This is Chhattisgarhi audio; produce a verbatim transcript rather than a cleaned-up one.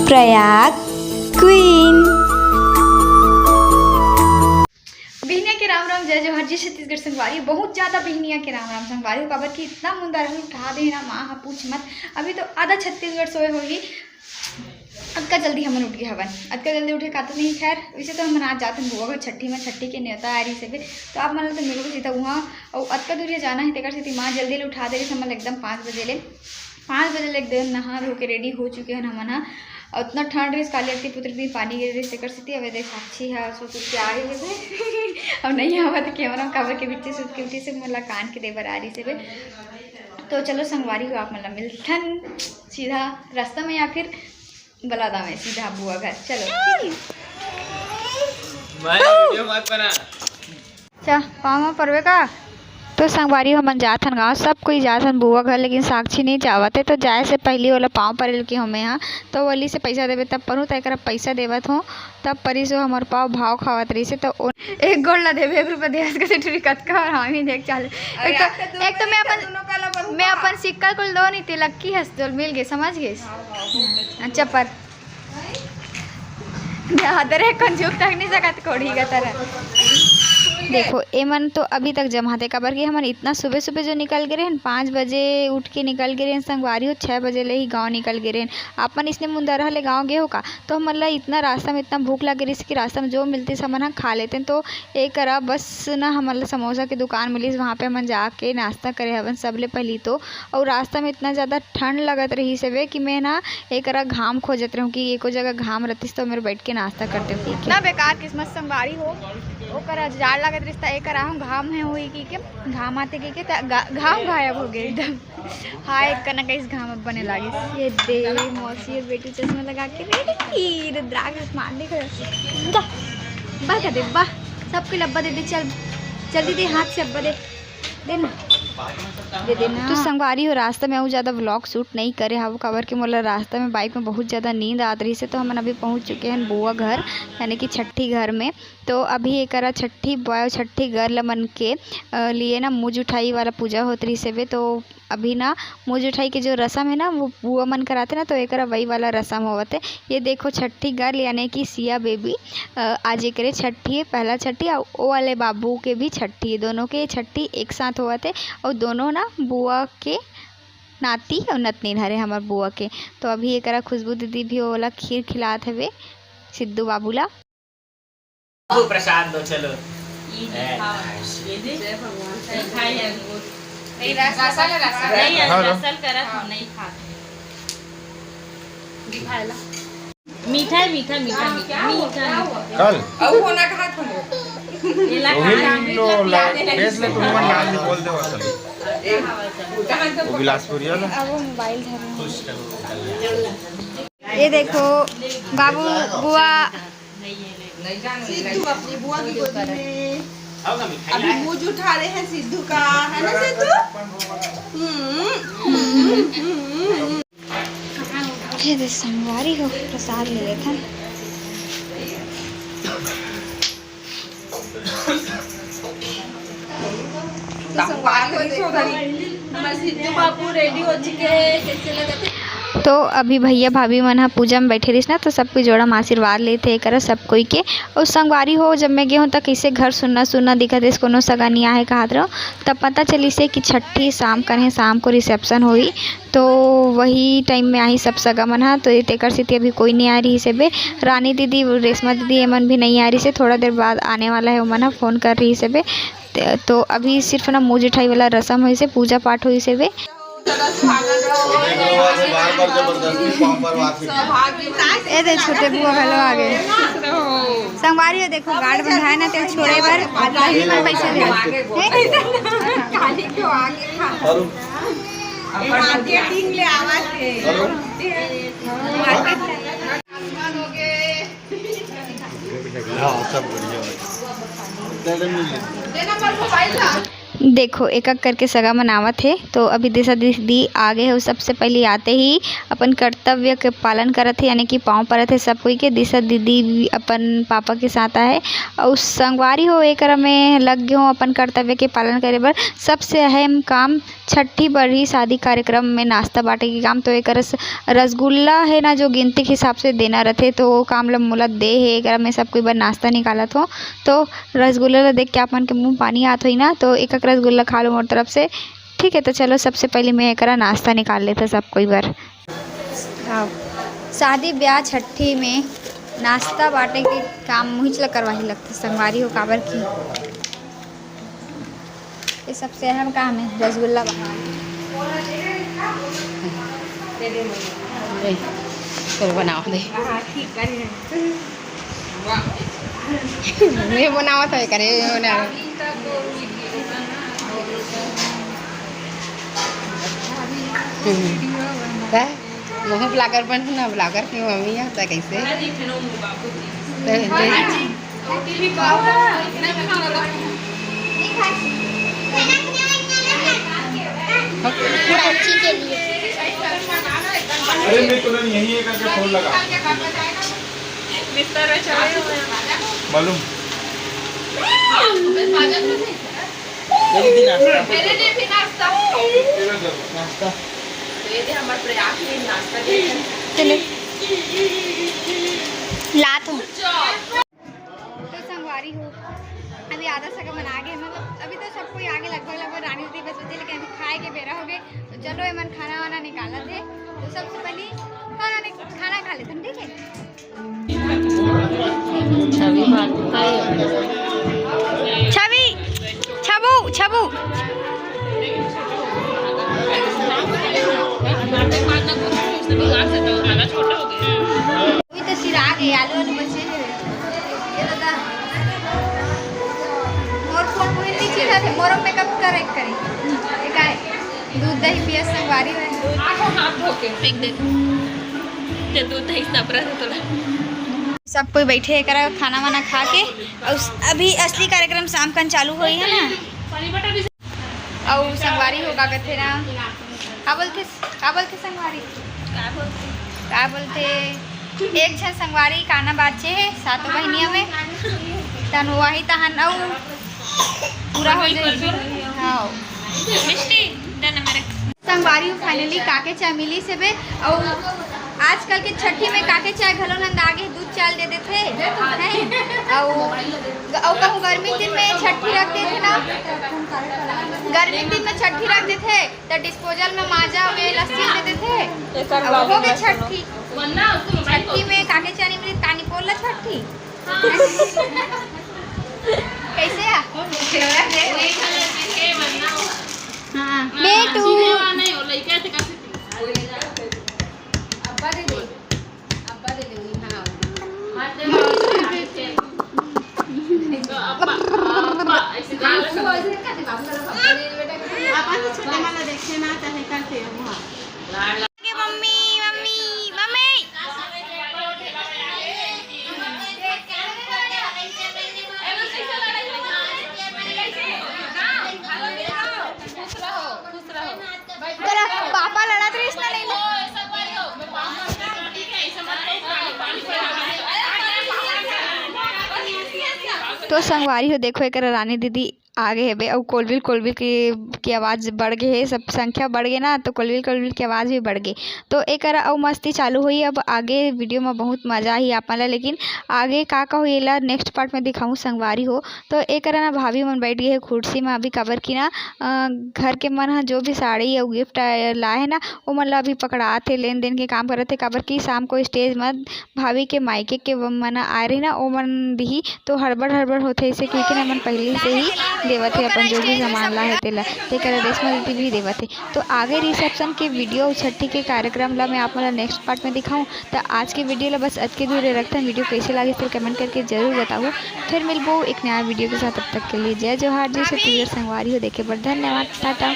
प्रयाग क्वीन। बिहनिया के राम राम, जय जोहार, जय छत्तीसगढ़ संगवारी। बहुत ज्यादा बिहनिया के राम राम संगवारी हो, काबर कि इतना मुंदारहल उठा दे ना माँ हा, पूछ मत। अभी तो आधा छत्तीसगढ़ सोए होही, अतका जल्दी हमन उठ गे हवन। अतका जल्दी उठे का तो नहीं, खैर, वैसे तो हमन आज जात हन बुआ घर छट्ठी में, छट्ठी के नेवता आ रही से भी, तो आप मन ला तो मिलबो सीधा उहाँ, अउ अतका दूरिया जाना है, तेकर सेती माँ जल्दी ले उठा दे रही हमन ला एकदम पाँच बजे ले। पाँच बजे ले एकदम नहा धो के ready हो चुके हन हमन ह। अउ इतना ठंड रहिस, काली अक्ति पुत्र दिन पानी गिरे रहिस, तेकर सेती अब एदे साक्षी ह सुत उठ के आ गई हे। अब नहीं आवत camera में, काबर के बिच्चे सुत के उठी से मोला कान के दे बर आ रही से बे। तो चलो संगवारी हो, आप मन ला मिलथन सीधा रास्ता में या फिर बलादा में सीधा बुआ घर। चलो। मैं video मत बना। अच्छा, पाँव म परबे का? तो संगवारी हो, हमन जात हन गाँव, सब कोई जात हन बुआ घर, लेकिन साक्षी नहीं जावत है। तो जाए से पहली ओला पाँव परे ल के हमें हा, तो ओली से पैसा देबे तब परू, त एकरा पैसा देवत हो, तब परी सो हमर पाँव भाव खावत रही से। तो ओ-, एक गोड़ ला देबे, एक रुपया देवत के से टुरी कतका और हम ही देख चाले। एक तो, एक तो मैं अपन, मैं अपन सिक्का कुल दो नहीं, ते लक्की हस, जोल मिल गए, समझ गए? अच्छा, पर दरे कंजूक तक नहीं सकत कोड़ी का तरह। देखो, एमन तो अभी तक जमाते, काबर कि हमन इतना सुबह सुबह जो निकल गए रहन, पाँच बजे उठ के निकल गए रहन संगवारी हो, छः बजे ले ही गाँव निकल गए रहन। अपन इसने मुंदरहा ले गाँव गए हो का, तो हमन ला इतना रास्ता में इतना भूख लग रही कि रास्ता में जो मिलती हमन ह खा लेते। तो एक करा बस ना हमन ला समोसा के दुकान मिलिस, वहाँ पे हमन जाके नाश्ता करे हवन सबले पहली तो। अउ रास्ता में इतना ज़्यादा ठंड लगत रहिस हवे कि मैं ना एकरा घाम खोजत रहूं कि एको जगह घाम रहतिस तो मेरे बैठ के नाश्ता करते हुए। इतना बेकार किस्मत संगवारी हो, ओकर जाड़ लगत रहिस त एकरा हम घाम है होई की के, घाम आते की के त गा-, घाम गायब हो गए एकदम। हाँ, एक कनक इस घाम अब बने लागिस। ये दे मौसी और बेटी चश्मा लगा के ready। रुद्राक्ष मार दे कर। जा, बा कर दे, बा। सबके लब्बा दे दे, चल। जल्दी दे, हाथ से अब्बा दे। दे ना। दे देना। तो संगवारी हो, रास्ता में अउ ज़्यादा vlog shoot नहीं करे हव, काबर कि मोला रास्ता में bike में बहुत ज़्यादा नींद आत रहिस हे। तो हमन अभी पहुँच चुके हैं बुआ घर, यानी कि छट्ठी घर में। तो अभी एकरा छट्ठी बुआ, छट्ठी girl मन के, अ, लिए ना मुँह जुठाई वाला पूजा होत रहिस हवे। तो अभी ना मुँह जुठाई के जो रसम है ना, वो बुआ मन कराथे ना, तो एकरा वही वाला रसम होवत है। ये देखो छट्ठी girl यानी कि सिया baby, अ, आज एकरे छट्ठी है, पहला छट्ठी, अउ ओ वाले बाबू के भी छट्ठी है, दोनों के छट्ठी एक साथ होवत है। अउ दोनों ना बुआ के नाती अउ नतनीन हरे हमर बुआ के। तो अभी एकरा खुशबू दीदी भी ओला खीर खिलात हवे सिद्धू बाबू ला। वो प्रसाद दो, चलो। ये ए, देखा, nice। ये दे। जय भगवान। मिठाई अंगूर। नहीं, रस, रसल, रसल। नहीं, हाँ, हाँ। रसल करत हो, नहीं खाते। दिखाए ला। मीठा है, मीठा, मीठा, मीठा, मीठा, मीठा। कल? अब वो ना कहा था वो। ये ला रोहिणी खा, लो, ला, ला, बेस ले, तुम मन लाल में बोल दे, वसन। ए, कहाँ से वो बिलासपुरिया ना? अब वो mobile धरे हैं। ये देखो, बाबू, बुआ। सिद्धू अपनी बुआ की गोदी में अभी मुंह उठा रहे हैं सिद्धू का, है ना सिद्धू? हम्म, हम्म, हम्म, हम्म। ये दे संगवारी हो, प्रसाद ले लेथन। तो संगवारी हो, देखो, हमर सिद्धू बाबू ready हो चुके हैं, कैसे लगत है? तो अभी भैया भाभी मन ह पूजा में बैठे रहिस ना, तो सब कोई जोड़ा में आशीर्वाद लेथे एकरा सब कोई के। अउ संगवारी हो, जब मैं गे हूँ त कइसे घर सुन्ना सुन्ना दिखत हे, कोनो सगा नइ आहे कहत रहो, तब पता चलिस हे कि छट्ठी शाम कन हे, शाम को reception होही। तो वही time में आही सब सगा मन ह, तो तेकर सेती अभी कोई नइ आए रहिस हे बे। रानी दीदी, रेशमा दीदी, एमन भी नइ आए रहिस हे। थोड़ा देर बाद आने वाला हे, ओमन ह phone कर रहिस हे बे। ते-, तो अभी सिर्फ ना मुँह जुठाई वाला रसम होइस हे, पूजा पाठ होइस हे बे। ए दे छोटे बुआ घलो आ गे। संगवारी हो देखो, गांठ बंधाए ना, तेल छोड़े बर पहिली मन पैसा दे। काली क्यों आ गे? Marketing ले आवा थे। Marketing। हाँ, सब बढ़िया है। देना पर mobile था। देखो, एक-एक करके सगा मन आवत हे, तो अभी दिशा दीदी आ गे हे। सबसे पहली आते ही अपन कर्तव्य के पालन करत हे, यानी कि पाँव परत हे सब कोई के। दिशा दीदी भी अपन पापा के साथ आहे, अउ संगवारी हो, एकरा में लग गे हो अपन कर्तव्य के पालन करे बर। सबसे अहम काम छट्ठी बरही शादी कार्यक्रम में नाश्ता बांटे के काम। तो एकरा स-, रसगुल्ला हे ना, जो गिनती के हिसाब से देना रथे, तो वो काम ल मोला दे हे। एकरा में सब कोई बर नाश्ता निकालत हो, तो रसगुल्ला ला देख के आप मन के मुंह पानी आत होही ना, तो एक एक रसगुल्ला खा लो मोर तरफ से, ठीक है। तो चलो, सबसे पहले मैं एकरा नाश्ता निकाल लेता सब कोई बर। आओ, शादी ब्याह छट्ठी में नाश्ता बांटे के काम मुहिच ला करवाही लगथे संगवारी हो, काबर की ये सबसे अहम काम है, रसगुल्ला बा-। ले, तोर बनाओ दे। हाँ, ठीक है। मैं बनावत हवे करे, मैं बनावत। हम्म। का? महू vlogger बनहूँ ना, vlogger के मम्मी है, त कैसे? दे, दे। अरे, मैं तुरंत यहीं है करके फोन लगा। बिस्तर में चले हुए हैं। मालूम। मेरे लिए भी नाश्ता। मेरे लिए भी नाश्ता। नाश्ता। दे दे, हमारे प्रयाग में नाश्ता दे दे। चले। लात हूँ। तो संगवारी हो, अभी आधा सगा मन आ गे, मतलब अभी तो सब कोई आ गे लगभग, लगभग रानी दीदी बस बचे, लेकिन अभी खाए के बेरा हो गे। तो चलो, एमन खाना वाना निकालत हे, तो सबसे पहले खाना नि-, खाना खा लेथन, ठीक है? छवि, छवि, छबू, छबू। अभी तो सिरा गे, आलू वालू बचे हे। ये दादा, मोर फोन पूरी नीचे था, थे मोर मेकअप करे करे। ये काय? दूध दही पिया संगवारी में। आहो, हाथ धो के। फेंक दे। ते दूध दही सब रहा तोला। सब कोई बैठे हे करा खाना वाना खा के, और अभी असली कार्यक्रम शाम कन चालू होई है ना। अउ संगवारी हो का कथे ना, का बोलथे, का बोलथे संगवारी? का बोलथे? का बोलथे? एक झन संगवारी काना बाचे हे सातों बहिनिया में, तन वही तहन अउ पूरा हो जाही। हाँ। मिष्टी, दे ना मेरे। संगवारी हो finally काके चाय मिलिस हेबे, अउ आजकल के छट्ठी में काके चाय घलो नंदा आगे दूध चाय दे देथे, हैं? अउ, अउ कहूँ गर्मी दिन में छट्ठी रख देथे ना, गर्मी दिन में छट्ठी रख देथे, त disposal में माजा हो गे, लस्सी दे देथे। एकर अब हो गे छट्ठी। छट्ठी में काके चानी मिली, तानी पोल ला छट्ठी। कैसे आ? हाँ। बेटू। अब्बा दे दे। अब्बा दे दे, हाँ। अपन से छोटे वाला देखे ना, चाहे करते हो, हाँ। के मम्मी, मम्मी, मम्मी। खुश रहो, खुश रहो। तोरा पापा लड़त रहिस ना, नहीं ले। तो संगवारी हो, देखो, एकर रानी दीदी आगे हेबे, अउ कोलबिल कोलबिल के, के आवाज़ बढ़ गे हे, सब संख्या बढ़ गे ना, तो कोलबिल कोलबिल के आवाज़ भी बढ़ गे। तो एकर अउ मस्ती चालू होई। अब आगे video में बहुत मज़ा आही आप मन ला, लेकिन आगे का का होई, एला next part में दिखाऊँ संगवारी हो। तो एकर ना भाभी मन बैठ गे हे कुर्सी में अभी, काबर कि ना, अ, घर के मन ह जो भी साड़ी अउ gift, अ, लाए हे ना, ओमन ला अभी पकड़ात हे, लेन देन के काम करत हे, काबर कि शाम को stage में भाभी के मायके के व-, मन आए रही ना, ओमन दिही, तो हड़बड़ हड़बड़ होथे, इसे कहिके ना मन पहले से ही देवत हे अपन जो भी सामान ला हे तेला, तेकर रेशमा दीदी भी देवत हे। तो आगे reception के video अउ छट्ठी के कार्यक्रम ला मैं आप मन ला next part में दिखाऊं। तो आज के video ला बस अतके दूर रखथन। Video कैसे लागे, फिर comment करके जरूर बताओ। फिर मिलबो एक नया video के साथ, तब तक के लिए जय जोहार, जय छत्तीसगढ़ संगवारी हो, देखे बर धन्यवाद, टाटा।